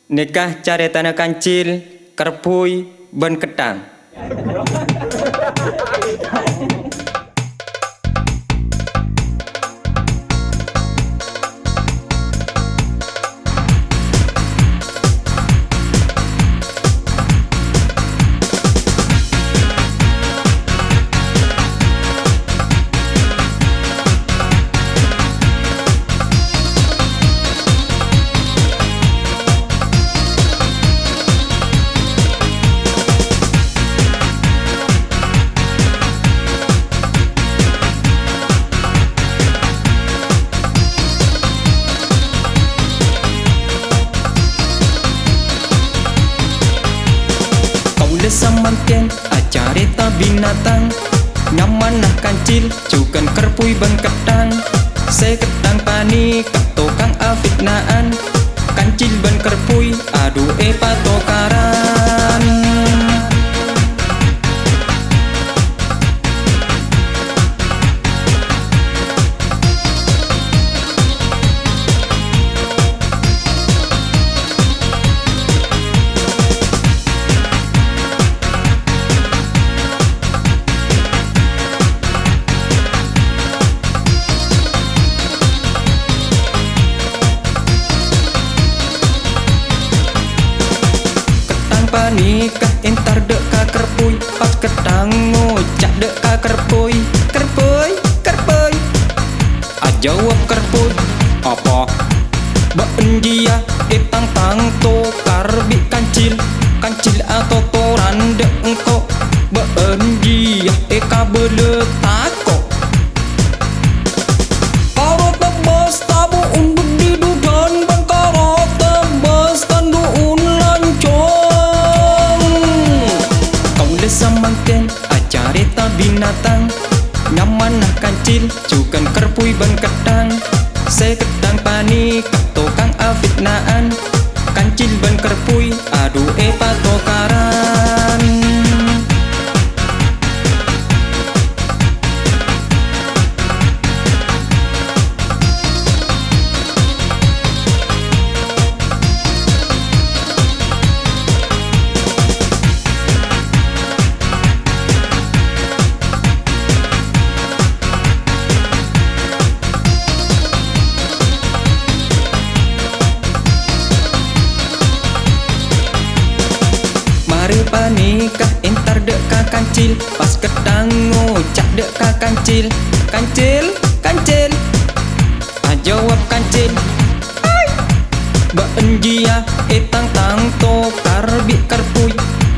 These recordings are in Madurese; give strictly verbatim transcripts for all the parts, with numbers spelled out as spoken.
Nèka carètana Kancil, Kerbhuy, bân Ketthang. Kaulâ samangkèn acarèta binatang, nyamana Kancil, jhughân Kerbhuy bân Ketthang. Sè Ketthang panèka tokang afitna'an, Kancil bân Kerbhuy, adhu, èpatokaran. Ketthang panèka entar dâ' ka Kerbhuy, pas Ketthang ngoca' dâ' ka Kerbhuy, "Kerbhuy, Kerbhuy." Ajâwâb Kerbhuy, "Apa?" "Bâ'en jiyâ ètangtang tokar bi' Kancil, Kancil atotoran dâ' engko'. Bâ'en jiyâ èkabâlâ tako'." Karo tebbhâs tabu' undhut di dhudhân bân karo tebbhâs tandu'un lancong. Kaulâ samangkèn acarèta binatang, nyamana Kancil, jhughân Kerbhuy bân Ketthang. Sè Ketthang panèka tokang afitna'an, Kancil bân Kerbhuy, adhu, èpatokaran. Marè panèka entar dâ' ka Kancil, pas Ketthang ngoca' dâ' ka Kancil, "Kancil, Kancil." Ajâwâb Kancil, "Ai!" "Bâ'en jiyâ ètangtang tokar bi' Kerbhuy,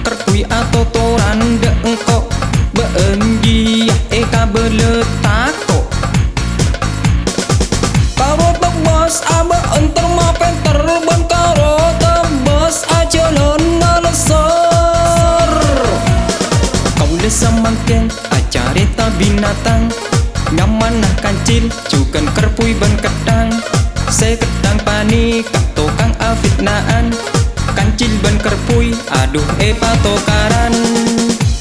Kerbhuy atotoran dâ' engko'. Bâ'en jiyâ èkabâlâ tako'." Karo tebbhâs abâ'en terma pènter bân karo tebbhâs ajhâlân ngalèssèr. Kaulâ samangkèn acarèta binatang, nyamana Kancil, jhughân Kerbhuy bân Ketthang. Sè Ketthang panèka tokang afitna'an, Kancil bân Kerbhuy, adhu, èpatokaran.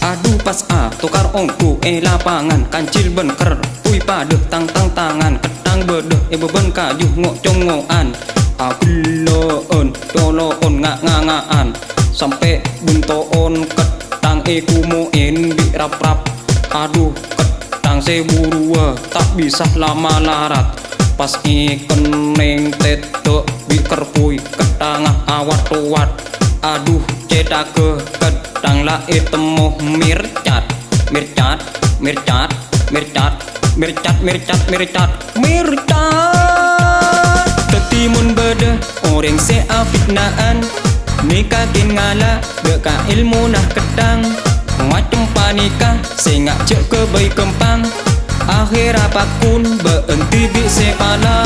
Adhu, pas atokar ongghu è lapangan, Kancil bân Kerbhuy padâ tang-tang tangan, Ketthang bâdâ è bâbân kaju ngo'-congo'an. Aghellâ'ân, colo'on, nga'-nganga'an, sampè' bunto'on Ketthang èkomo'è bi' rap-rap. Adhu, Ketthang sè buruwâ ta' bisa la malarat. Pas èkennèng tèdâ' bi' Kerbhuy, Ketthanga awat-owat. Adhu, cèthagghâ Ketthang la ètemmo mèrcat. Mèrcat, mèrcat, mèrcat, mèrcat, mèrcat, mèrcat, mèrcat. Dhâddhi mon bâdâ orèng sè afitna'an, nèka kèng ngala' dâ' ka èlmona Ketthang. Macem panèka sènga' jhâ' ghâbây ghâmpang, akhèrra pakon bâ'en dhibi' sè pala.